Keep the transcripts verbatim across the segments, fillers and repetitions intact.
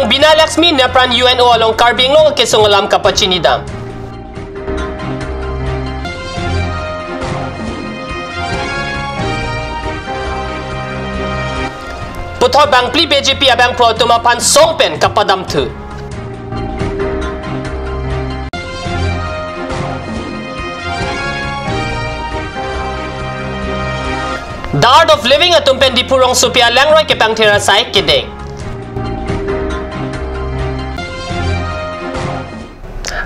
Bina Lakshmi nepran U N O along Karbi Anglong akesung alam kapachinidam. Puthot bangphli B J P abangphu atum aphan song pen kapadamthu. The Art of Living atum pen Diphu rongsopi alangroi kepangthir asai kedeng.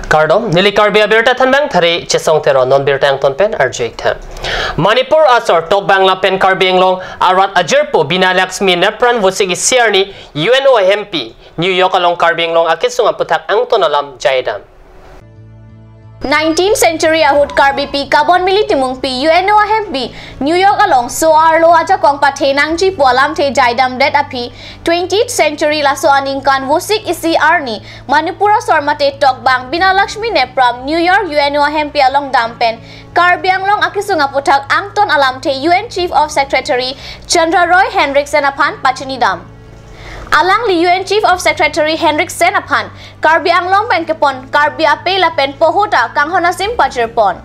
Kardom, neli Karbi abirta thanbang Thare Chesong Teron, non birta angton pen arju-ik tha. Manipur asor Tokbang lapen Karbi Anglong arat ajirpo Bina Lakshmi nepran Vosik isi arni U N O ahempi New York along Karbi Anglong akesung aputhak angton alam jaidam. Nineteenth century ahut Karbipi Kabonmili Timungpi U N O ahempi New York along so-arlo ajakong pathe nangji pu alamthe jaidamdet aphi twentieth century laso aningkan Vosik isi arni Manipur asor mate Tokbang Bina Lakshmi nepran New York U N O ahempi along dam pen Karbi Anglong akesung aputhak angton alamthe U N Chief of Secretary Chandra Roy Henriksen aphan pachinidam. Alangli U N Chief of Secretary Henriksen aphan Karbi Anglong pen kepon Karbi apei lapen poho ta kanghon asim pajirpon.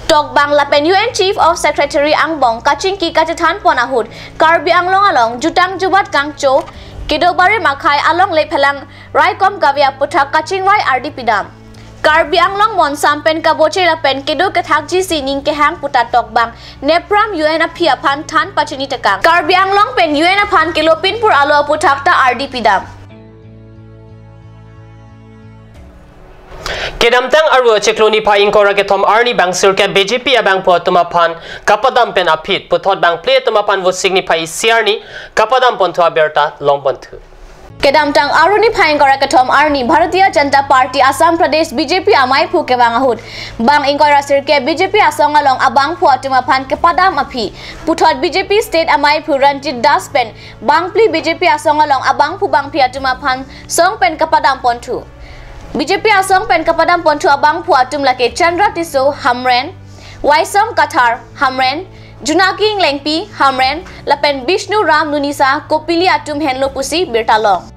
Tokbang lapen U N Chief of Secretary angbong kachingki kachethanpon ahut Karbi Anglong along jutang jubat kangcho, kedo barim akhei alongle phelang raikom kave aputhak kachingvai ardi pidam. Karbi Anglong monsam pen kaboche lapen kedo kethakji si ning kehang puta Tokbang nepran U N aphi aphan than pachini tekang. Karbi Anglong pen U N aphan kelopin pur alo aputhak ta ardi pidam. Kedamtang Aru achiklo niphai ingkoi ra kethom arni bang sirkep B J P abangphu atum aphan kapadam pen aphi puthot bangphli atum aphan Vosik niphai isi arni kapadam ponthu abirta longponthu. Kedamtang Aru niphai ingkoi ra kethom arni Bharatiya Janata Party Assam Pradesh B J P amaiphu kevang ahut bang ingkoi ra sirkep B J P asong along abangphu atum aphan kepadam aphi puthot B J P state amaiphu Ranjit Das pen bangphli B J P asong along abangphu bangphi atum aphan song pen kapadam ponthu. B J P asong pen kapadam ponthu abangphu atum lake Chandra Tisso Hamren, Waisom Kathar Hamren, Junaki Englengpi Hamren lapen Bishnu Ram Nunisa Kopili atum henlo pusi birta long.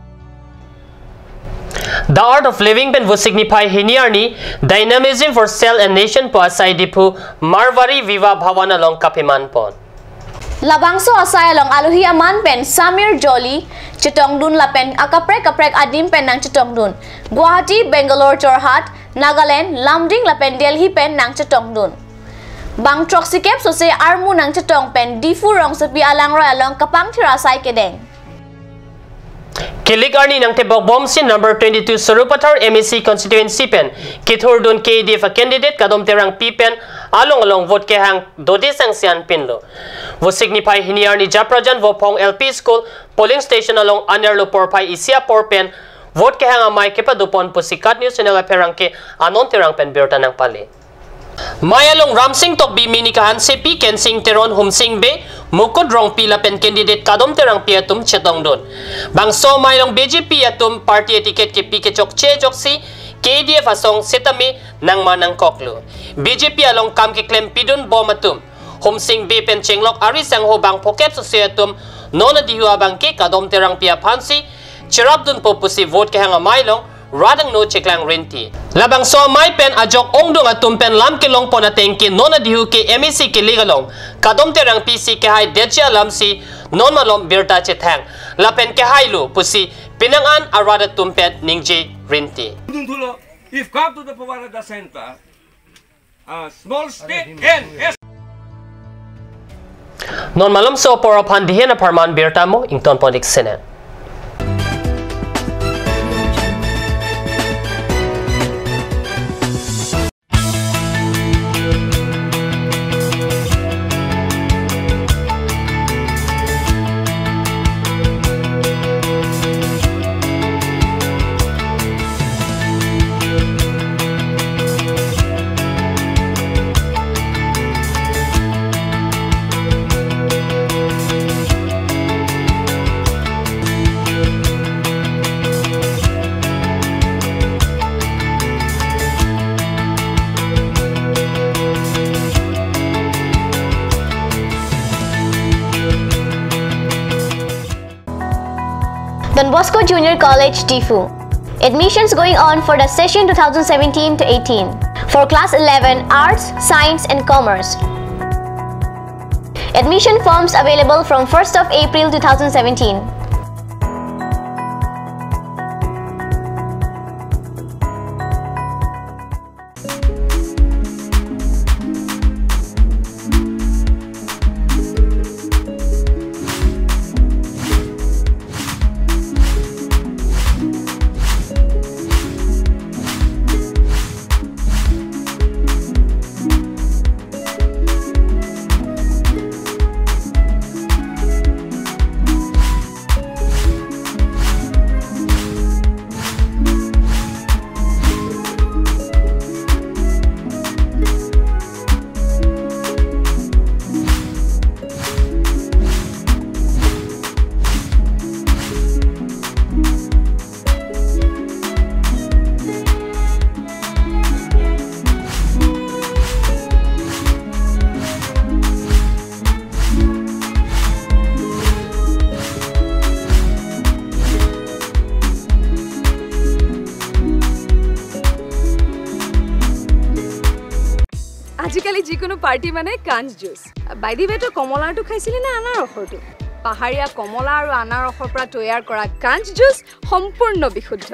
The Art of Living pen Vosik niphai hini arni Dynamism for Self and Nation pu asai Diphu Marwari Vivah Bhawan along kapemanpon. Labangso asai along alohi aman pen Samir Joli chetongdun lapen akaprek kaprek adim pen nangchetongdun. Guwahati, Bangalore, Jorhat, Nagaland, Lumding lapen Delhi pen nangchetongdun. Bang throksikep sose armu nangchetong pen Diphu rongsopi alangroi along kapangthir asai kedeng. Kilik arni nangtebok bomsi number twenty-two Sarupathar M A C constituency pen kethurdun K A D F a candidate Kadom Terangpi pen along along vote kehang dode sangsian pinlo. Vosik niphai hini arni Japrajan Vophong L P School polling station along anerlo porphai isi apor pen vote kehang amei kepadopon pusi KAT News Channel apherangke Anon Terang pen birta nangpale. Mei along Ramsing Tokbi, Minika Hansepi, Kensing Teron, Humsing Bey, Mukut Rongpi lapen candidate Kadom Terangpi atum chetongdun. Bangso mei along B J P atum party ticket kepi kechokche ajoksi K A D F asong setame nangma nangkoklo. B J P along kam keklem pidun bom atum. Humsing Bey pen chenglok ari sangho bang phokep sose atum non adihu abangke Kadom Terangpi aphansi cherapdunpo pusi vote kehang amei along rat angno cheklang rinti. Labangso amei pen ajok ongdung atum pen lam kelongpon atengke non adihu ke M A C kilik along Kadom Terangpi si kehaidetji alamsi non malom birta chethang. Lapen kehailo pusi penang an arat atum pen ningje rinti. Dun thulo, if come to the power at the center, a small state can, yes. Non malomso apor aphan dihen apharman birta mo ingtonpon-ik sene. Bosco Junior College, Diphu. Admissions going on for the session two thousand seventeen to eighteen for class eleven Arts, Science and Commerce. Admission forms available from first of April two thousand seventeen. আজিকালি যিকোনো পাৰ্টি মানে কাঞ্চ juice. By the way, তই কমলাৰটো খাইছিলি নে আনাৰসৰটো? পাহাৰীয়া কমলা আৰু আনাৰসৰ পৰা তৈয়াৰ কৰা কাঞ্চ জুচ সম্পূৰ্ণ বিশুদ্ধ।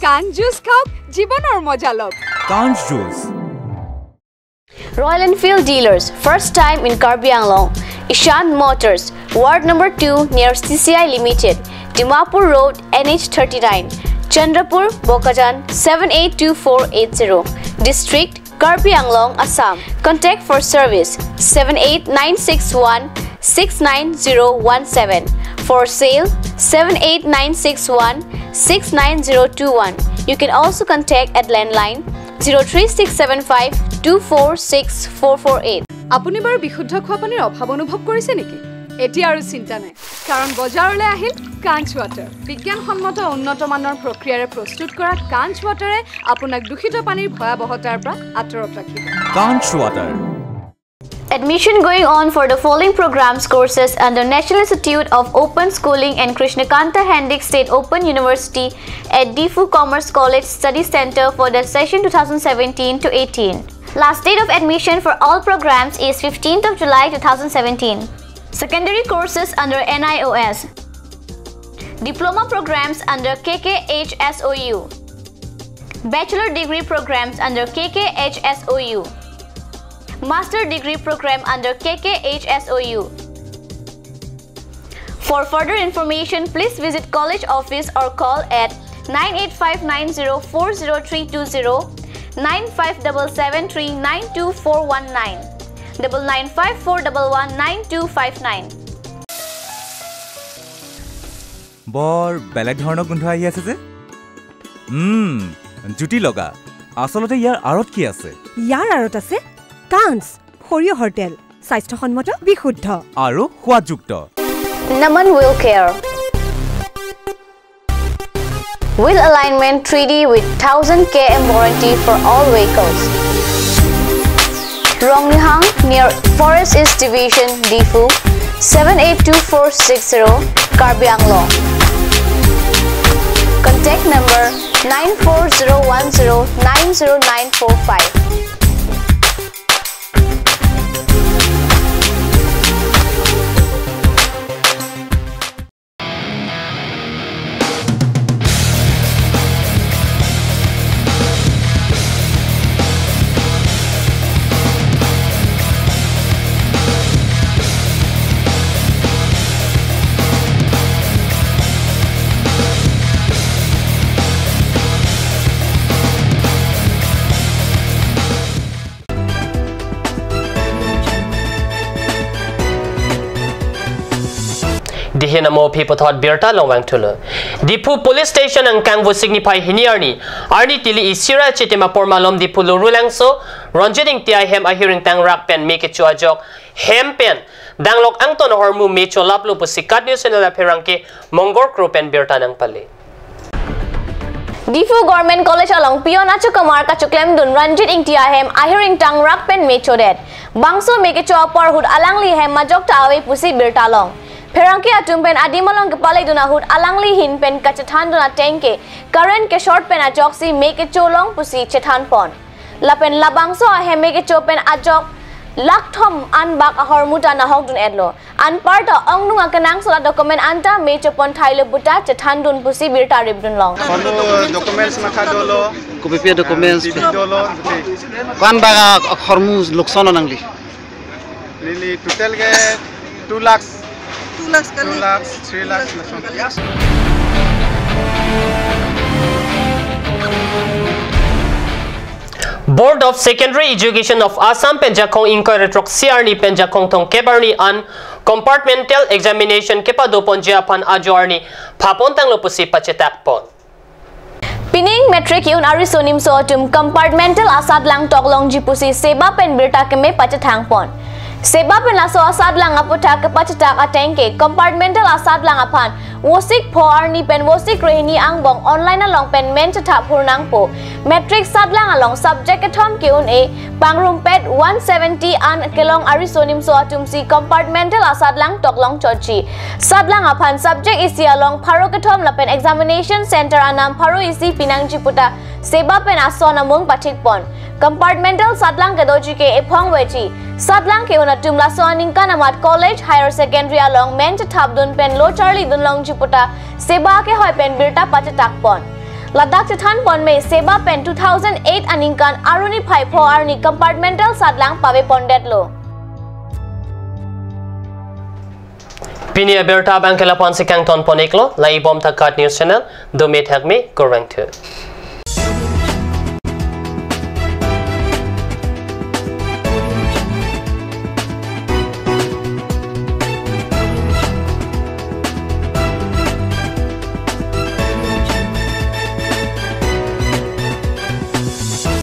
কাঞ্চ জুচ খাওক, জীৱনৰ মজা লওক। Kanch Juice. Royal Enfield Dealers, first time in Karbi Anglong. Ishan Motors, Ward number two near C C I Limited, Dimapur Road, N H thirty-nine, Chandrapur, Bokajan, seven eight two four eight zero. District, Karbi Anglong, Assam. Contact for service, seven eight nine six one six nine zero one seven. For sale, seven eight nine six one six nine zero two one. You can also contact at landline zero three six seven five two four six four four eight. আপুনি বাৰু বিশুদ্ধ খোৱা পানীৰ অভাৱ অনুভৱ কৰিছে নেকি? এতিয়া আৰু চিন্তা নাই, কাৰণ বজাৰলৈ আহিল কাঞ্চ ৱাটাৰ। বিজ্ঞানসন্মত উন্নত মানৰ প্ৰক্ৰিয়াৰে প্ৰস্তুত কৰা কাঞ্চ ৱাটাৰে আপোনাক দূষিত পানীৰ ভয়াৱহতাৰ পৰা আঁতৰত ৰাখিব। Kanch Water. Admission going on for the following programs courses under National Institute of Open Schooling and Krishna Kanta Handique State Open University at Diphu Commerce College Study Center for the session two thousand seventeen to eighteen. Last date of admission for all programs is fifteenth of July two thousand seventeen. Secondary courses under N I O S. Diploma programs under K K H S O U. Bachelor degree programs under K K H S O U. Master degree program under K K H S O U. For further information, please visit college office or call at nine eight five nine zero four zero three two zero, nine five seven seven three nine two four one nine, double nine five four double one nine two five nine. বৰ বেলেগ ধৰণৰ গোন্ধ আহি আছে যে। উম, জুতি লগা। আচলতে ইয়াৰ আঁৰত কি আছে? ইয়াৰ আঁৰত আছে কাঞ্চ, সৰিয়হৰ তেল, স্বাস্থ্যসন্মত, বিশুদ্ধ। আৰু সোৱাদযুক্ত। Naman Wheel Care. Wheel alignment three D with thousand K M warranty for all vehicles. Rongnihang near Forest East Division, Diphu, seven eight two four six zero, Karbi Anglong. Contact number nine four zero one zero nine zero nine four five. Dihin amo aphi puthot birta longvang thulo. Diphu Police Station angkang vo signify hini arni, arni tili isi ra chitim apor malom Diphu Lurulangso, Ranjit Ingti ahem ahir ingtang rak pen me kecho ajok hem pen danglok angton ahormu me cholaplo pusi KAT News Channel apherangke Mongor Kro pen birta nangpale. Diphu Government College along peon achokamar kachoklemdun Ranjit Ingti ahem ahir ingtang rak pen me chodet. Bangso me kecho apor ahut alangli hem majok ta ave pusi birta long. Pherangke atum pen adim along kepale dun ahut alangli ahin pen kachethan dun ateng ke current keshort pen ajoksi me kecho long pusi chethan pon. Lapen labangso ahem me kecho pen ajok lakh thom an bak ahormu ta nahok dun etlo. Anparta ongnung akenangsot adocument anta me chopon thailo puta chethan dun pusi birta rip dun long. Hormu documents matha dolo. Kopi pi documents? T V dolo. Ko-an bak ahormu lukson nangli? Neli total ke two lakhs. Two lakhs kali. Two lakhs, three lakhs, lakhs. Board of Secondary Education of Assam pen jakong ingkoi ra throksi arni pen jakong thomkep arni an compartmental examination kepado ponji aphan ajo arni phapon tanglo pusi pachetak pon. Pining matric ke-un ariso nimso atum compartmental asatlang toklongji pusi SEBA pen birta keme pachethang pon. SEBA pen laso asatlang aputhak kepachetak ateng ke compartmental asatlang aphan vosik pho arni pen vosik krehini angbong online along pen men chethap phur nangpo. Matric satlang along subject kethom ke-un-e pangrumpet one seventy an kelong ariso nimso atum si compartmental asatlang toklong chotji. Satlang aphan subject isi along pharo kethom lapen examination center anam pharo isi pinangji puta SEBA pen ason amung pathik pon. Compartmental satlang kedoji ke ephong veji. Satlang ke-un atum laso aningkan amat college, higher secondary along men chethap dun pen lo charli dun longji puta SEBA kehoi pen birta pachetak pon. Ladak chethan pon me SEBA pen two thousand eight aningkan aruni phai pho arni compartmental satlang pave pondetlo. Pini abirta abang ke lapu-an si kangton pon iklo, la-i bom ta KAT News Channel, dome thakme, kurvangthu.